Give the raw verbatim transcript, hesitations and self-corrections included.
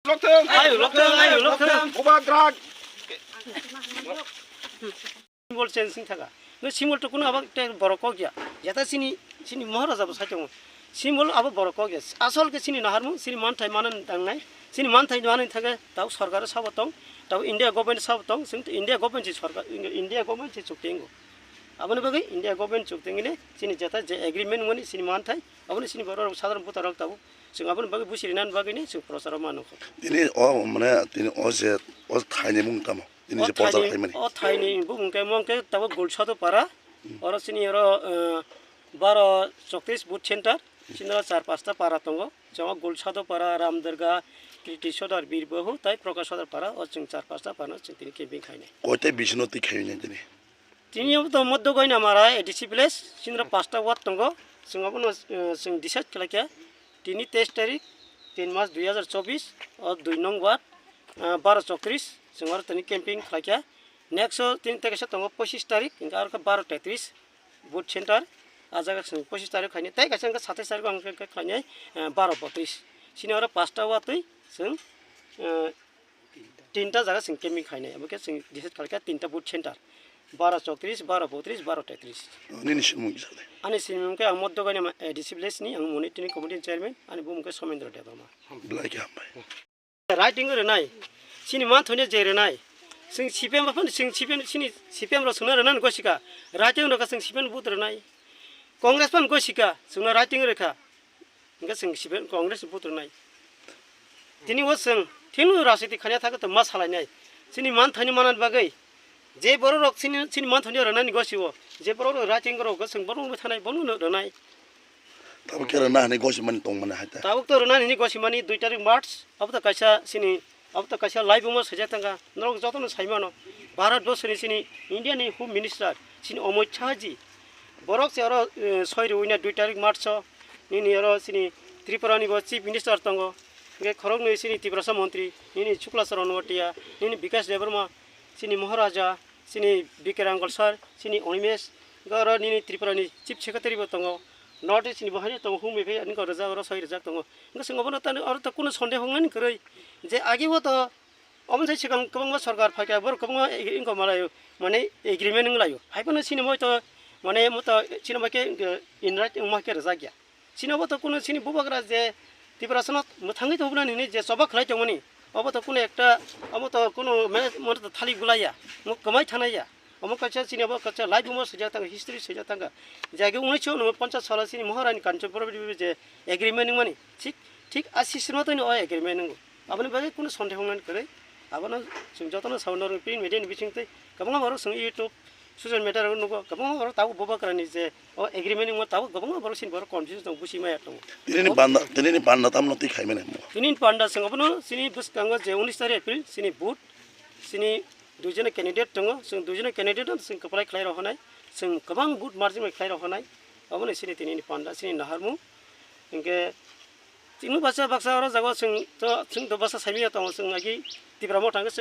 Loktong! Ayo, loktong, ayo, loktong! Bubagra! Symbol change wng thaka. No symbol to kuno abak te borok kok ya. Jata sini, sini Maharaja bo sai tongo. Symbol abo borok kok ya. Asol ke sini naharmung, sini manthai manan tangnai. Sini manthai manan thaka tau sorkar sabo tong, tau India government sabo tong, sing India government si sorkar, India government si chukti ingo. Aboni bagwi India government chukti ingine sini jata je agreement mani sini manthai, aboni sini borok sadharon buta rok tau. Sing aboni bagwi busi rinan bagwi ni sing procharo mano kho. Tini o mane tini o je o thaini mung tamo? Tini O je porjak thaini, phaimani. O thaini bumung khe mong khe tabuk Gulsado para. Hmm. Oro sini oro, eh, baro chowtris booth center. Sini oro char pasta para tongo. Chwng Gulsado para, Ramderga, Kriti Sodar, Birbahu, tai Prakash Sodar para. O chwng char pasta para no chwng tini camping khainai. Koite bisino twi khainai tini? Tini obo to Moddo Goinamara A D C village. Sini oro pasta ward tongo. Chwng abono, eh, chwng decide khlaikha. Tini teis tarik, tin mas dui hajar chobis, o dui nong ward, ah, baro chowtris, chwng oro tini camping khlaikha. Next o tini tei kaisa tongo pochis tarik, hinkhe aro khe baro tetris booth center, ah jaga chwng pochis tarik khainai, tei kaisa hinkhe satais tarik o ang khe khainai, ah, baro botris. Sini oro pasta watwi chwng, ah, tinta jaga chwng camping khainai, abo khe chwng decide khlaikha tinta booth center, baro chowtris, baro botris, baro tetris. Nini simung kisa de? Ani simung khe ang Moddo Goinama A D C village ni, ang monitoring committee ni chairman, ani bumung khe Somendra Debbarma. Belai khe hambai. Right wngwi rwnai, chini manthoino je rwnai, chwng C P M rok phano, chwng C P M, chini C P M rok chwngno rwnani gosika, right wngwi rwkha chwng C P M vote rwnai, Congress phano gosika, chwngno right wngwi rwkha. Hingke chwng sibe Congress ni vote rwnai. Tini o chwng thino rajniti khaina thangwi tongma salainai. Chini manthaini manani bagwi je borok rok chini, chini manthaini rwnani gosio, je borok rok writing rok chwng borok wngwi thanai bono no rwnai. Tabuk khe rwna hinwi gosimani tongmani hai ta. Tabuk to rwnani hinwi gosimani dui tarik March, abo to kaisa chini, abo to kaisa live omo swijak tangkha. Norok jotono saimano, Bharat borsoni chini India ni Home Minister chini Amit Shah ji, borok se oro, eh, soi rwina dui tarik March o. Nini oro chini Tripura ni bo Chief Minister tongo, hingke khoroknwi chini Tiprasa montri, nini Shukla Charan Noatia, nini Bikash Debbarma, chini Maharaja, chini B K Rangal sir, chini Animesh, hingke oro nini Tripura ni Chief Secretary bo tongo, North East ni bo haino tongo, humui phai nini oro rijak, oro soi rijak tongo. Hingke chwng obono tani oro to kunu sonde hwngnani kwrwi, je age o to Omo sai swkang kwbangma sorkar phaikha, borok kwbangma ag-, wngkha malaio, mane agreement wnglaio. Haiphano chini moi to, mane mo to chini moi khe, wngkhe, in writing wngma khe rwjakya. Chini obo to kunu chini bubagra je Tiprasano mwthangwi tongmani hinwi je choba khlai tongmani, obo to kunu ekta, obo to kunu mane mo to thalik bulaiya, mo kwmai thanaiya. Omo kaisa chini obo kaisa live omo swijak tangkha, history swijak tangkha. Je age unnish sho unponchas salo chini Maharani Kanchanpur je agreement wngmani, thik, thik a system o tongni o agreement wngo. Aboni bagwi kunu sonde hwngnani kwrwi. Abono chwng jotono sao norok print media ni bisingtwi kwbangma borok chwng YouTube, social media rogo nugo, kwbangma borok tabuk bubagrani je o agreement wngma tabuk kwbangma borok chini borok confusion tongo, busi maya tongo. Tinini panda, tinini panda tamno twi khaimani mo? Tinini panda chwng abono chini bwskango je unis tarik April chini vote, chini duijona candidate tongo, chwng duijona candidate no chwng kwplai khlai rohonai, chwng kwbang vote margin bai khlai rohonai, obono chini tinini panda, chini naharmung. Hinkhe Chwng baksa baksa oro jaga o chwng to, chwng to baksa saimanya tongo, chwng agi Tipra Motha hwnkhe chwng